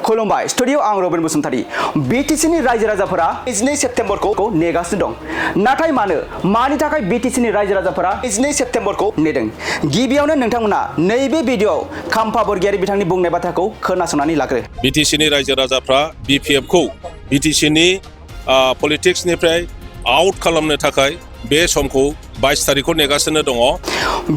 खुलुमबाय स्टुडियो आं रबिन बसुमतारी बीटीसीनि रायजो राजाफोरा 22 सेप्तेम्बरखौ नेगासिनो दं नाथाय मानि थाखाय बीटीसीनि रायजो राजाफोरा 22 सेप्तेम्बरखौ नेदों गिबियावनो नोंथांमोना नैबे भिडिअ'आव खाम्फा बरगयारि बिथांनि बुंनाय बाथ्राखौ खोनासंनानै लाग्रो बीटीसीनि रायजो राजाफ्रा बीपीएफखौ बीटीसीनि पलिटिक्सनिफ्राय आउट खालामनो थाखाय बे समखौ 22 तारिखखौ नेगासिनो दङ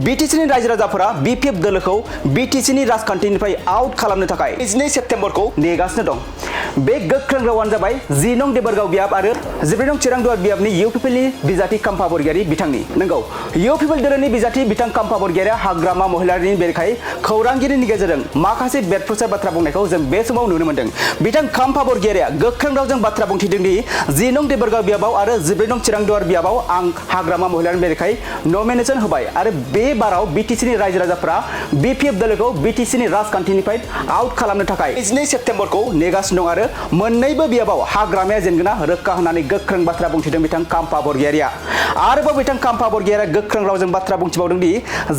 बीटीसीनि रायजो राजाफोरा बीपीएफ दोलोखौ बीटीसीनि राजखान्थिनिफ्राय आउट खालामनो थाखाय 22 सेप्तेम्बरखौ नेगासिनो दं बे गोख्रों रावानो जाबाय 10 नं देबरगाव बियाब आरो 14 नं चिरांदुवार बियाबनि इउपिपिएलनि बिजाथि खाम्फा बरगयारि बिथांनि नंगौ इउपिपिएल दोलोनि बिजाथि बिथां खाम्फा बरगयारिया हाग्रामा महिलारिनि बेरेखायै खौरांगिरिनि गेजेरजों माखासे बेदफोरसार बाथ्रा बुंनायखौ जों बे समाव नुनो मोन्दों बिथां खाम्फा बरगयारिया गोख्रों रावजों बाथ्रा बुंथिदों दि 10 नं देबरगाव बियाबाव आरो 14 नं चिरांदुवार बियाबाव आं हाग्रामा महिलारिनि बेरेखायै नमिनेशन होबाय आरो बे बाराव बीटीसीनि रायजो राजाफोरा बीपीएफ दोलोखौ बीटीसीनि राजखान्थिनिफ्राय आउट खालामनो थाखाय 22 सेप्तेम्बरखौ नेगासिनो दं आरो मोन्नैबो बियाबाव हाग्रामाया जेनगोना रोखा होननानै गोख्रों बाथ्रा बुंथिदों बिथां खाम्फा बरगयारिया आरोबाव बिथां खाम्फा बरगयारिया गोख्रों रावजों बाथ्रा बुंथिबावदों दि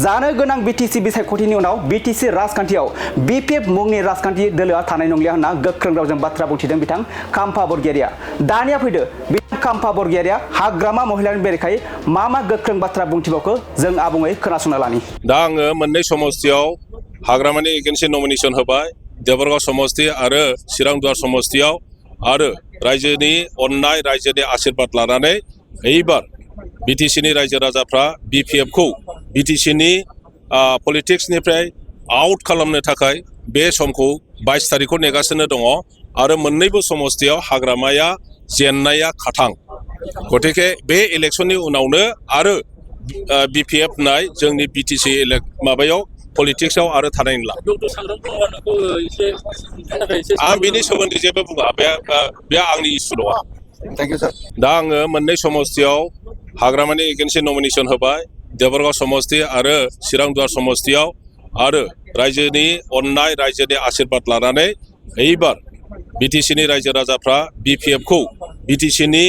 जानो गोनां बीटीसी बिसायख'थिनि उनाव बीटीसी राजखान्थियाव बीपीएफ मुंनि राजखान्थि दोलोआ थानाय नंलिया होनना गोख्रों रावजों बाथ्रा बुंथिदों बिथां खाम्फा बरगयारिया दानिया फैदो बिथां खाम्फा बरगयारिया हाग्रामा महिलानि बेरेखायै मा गोख्रों बाथ्रा बुंथिबावखो जों आबुङै खोनासंना लानि दा आङो मोननै समस्तियाव हाग्रामानि एगेन्सि नमिनेशन होबाय देबरगाव समस्ति आरो चिरांदुवार समस्तियाव आरो रायजोनि अननाय रायजोनि आशीर्बाद लानानै एबार बीटीसीनि रायजो राजाफ्रा बीपीएफखौ बीटीसीनि पलिटिक्सनिफ्राय आउट खालामनो थाखाय बे समखौ 22 तारिखखौ नेगासिनो दङ आरो मोन्नैबो समस्तियाव हाग्रामाया जेननाया खाथां गतिके बे इलेक्शननि उनावनो आरो बीपीएफ नाय जोंनि बीटीसी माबायाव पलिटिक्सआव आरो थानाय नंला आं बिनि सोमोन्दै जेबो बुङा बे आंनि इसु नङा थैंक यू सर दा आङो मोननै समस्तियाव हाग्रामानि एगेन्सि नमिनेशन होबाय देबरगाव समस्ति आरो चिरांदुवार समस्तियाव आरो रायजोनि अननाय रायजोनि आशीर्बाद लानानै एबार बीटीसीनि रायजो राजाफ्रा बीपीएफखौ बीटीसीनि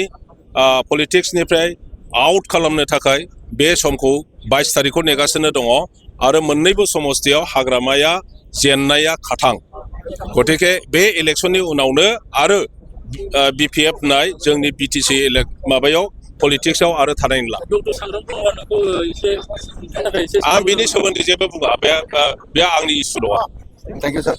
पलिटिक्सनिफ्राय आउट खालामनो थाखाय बे समखौ 22 तारिखखौ नेगासिनो दङ आरो मोन्नैबो समस्तियाव हाग्रामाया जेननाया खाथां गतिके बे इलेक्शननि उनावनो आरो बीपीएफ नाय जोंनि बीटीसी माबायाव पलिटिक्सआव आरो थानाय नंला आं बिनि सोमोन्दै जेबो बुङा बे आंनि इसु नङा थैंक यू सर